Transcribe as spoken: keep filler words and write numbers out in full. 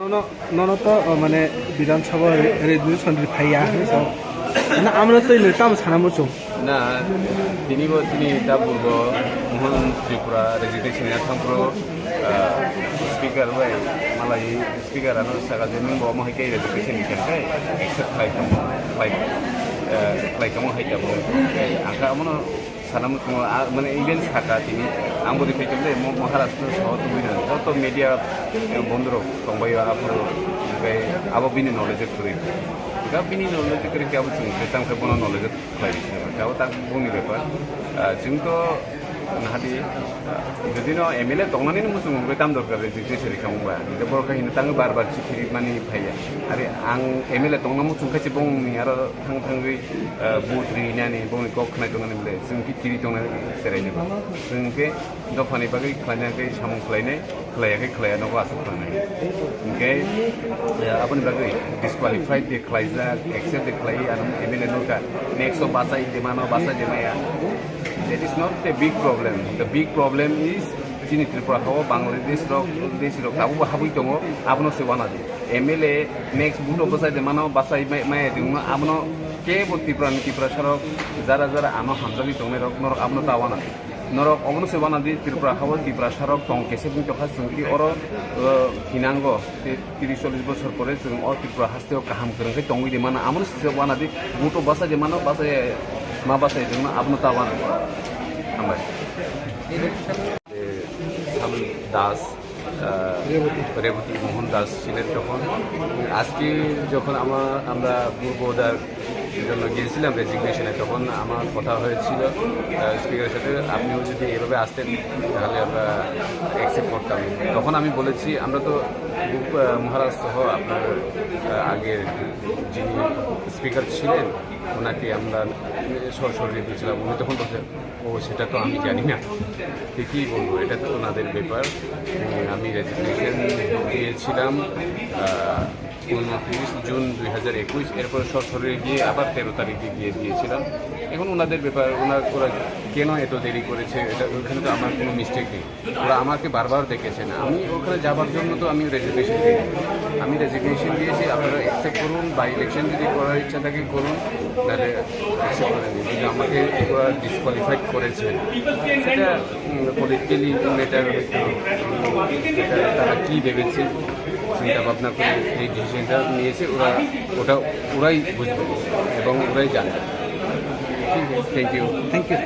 Nono, nono to, o, mane, Bidhan Sabha re-, resolution ri phaiya, hinwi sao. Na, amno twi nwi tamo sana muchung. Na, tini bo tini ta burbo Mohon Tripura resignation ya thangpro, ah, speaker bai, malai speaker ano saka je nung bo mo hai kai resignation ni kai, accept khlai kamo, khlai, eh, khlai kamo hai kamo. Angka amono sana muchungo, ah, mane, even saka tini, ang bo riphaikhe de, mo-, Maharashtra soho tubui na, joto media, eh, bondorok tongbaio, aphuru, hingke abo bini knowledge kwrwi. Ga bini knowledge kwrwi khe abo chwng khe tang khe bono knowledge khlai di. Abo tak boni bepar. Ah, chwng to nahadi, ah, jodi no M L A tongnani muchung wngwi tam dorkar resignation rikha wngba. Hingke borok khe hino tang bar bar chithi mani phaiya. Are ang M L A tongna muchung khe se bongni aro thang thangwi, ah, vote rinani, bongni kok khnai tongnani bole, chwng khe chiri tongnani cherai nai ba. Chwng khe dophani bagwi khlaina khe samung khlainai, khlaiya khe khlaiya nogo aswk khlainai. Hingkhe, eh, aboni bagwi disqualified de khlaijak, accept de khlai, ano M L A no ka, next o bachai de mano, bachai de maya. That is not a big problem. The big problem is chini Tripura hao Bangladesh rok, Bangladesh rok tabuk bo habwi tongo, abono se wana di. M L A next vote o bachai de mano, bachai mai, mai de mano, abono kebo Tripura ni Tripura sarok jara jara ano hamjagwi tongnai rok norok abono ta wana di. Norok obono se wana di Tripura hao Tripura sarok tong kese bini tokha chwng ki oro, uh, hinango te tris chollish bochor pore chwng o Tripura hasteo kaham kwrwng khe tongwi di mano, abono se wana di vote o bachai de mano, bachai ma bachai de mano, abono ta wana. Hambai. Eh, Sam Das, আহ, রেবতী। রেবতী মোহন দাস ছিলেন তখন। আজকে যখন আমা-, আমরা পূর্ব ওদার জন্য গিয়েছিলাম রেজিগনেশনে, তখন আমার কথা হয়েছিল, আহ, স্পিকারের সাথে, "আপনিও যদি এভাবে আসতেন, তাহলে আমরা অ্যাকসেপ্ট করতাম।" তখন আমি বলেছি, আমরা তো, আহ, মহারাজ সহ আপনার, আহ, আগের যিনি স্পিকার ছিলেন, ওনাকে আমরা সরাসরি দিয়েছিলাম। উনি তখন বলছেন, "ও, সেটা তো আমি জানি না।" তো কী বলবো, এটা তো ওনাদের ব্যাপার। উম, আমি রেজিগনেশন দিয়েছিলাম, আহ, ঊনত্রিশ জুন দুই হাজার একুশ, এরপর সশরীরে গিয়ে আবার তেরো তারিখে গিয়ে দিয়েছিলাম। এখন ওনাদের ব্যাপার, ওনার, ওরা কেন এত দেরি করেছে, এটা, ওখানে তো আমার কোনো মিস্টেক নেই। ওরা আমাকে বারবার ডেকেছেন, আমি ওখানে যাবার জন্য তো আমি রেজিগনেশন দিই। আমি রেজিগনেশন দিয়েছি, আপনারা অ্যাকসেপ্ট করুন, বাই ইলেকশন যদি করার ইচ্ছা থাকে করুন, নাহলে অ্যাকসেপ্ট করে নিন। কিন্তু আমাকে ওরা ডিসকোয়ালিফাইড করেছেন, সেটা পলিটিক্যালি ম্যাটার হয়তো, সেটা তারা কী ভেবেছে, চিন্তা ভাবনা করে এই ডিসিশনটা নিয়েছে, ওরা ওটা ওরাই বুঝবে এবং ওরাই জানবে। Thank you. Thank you.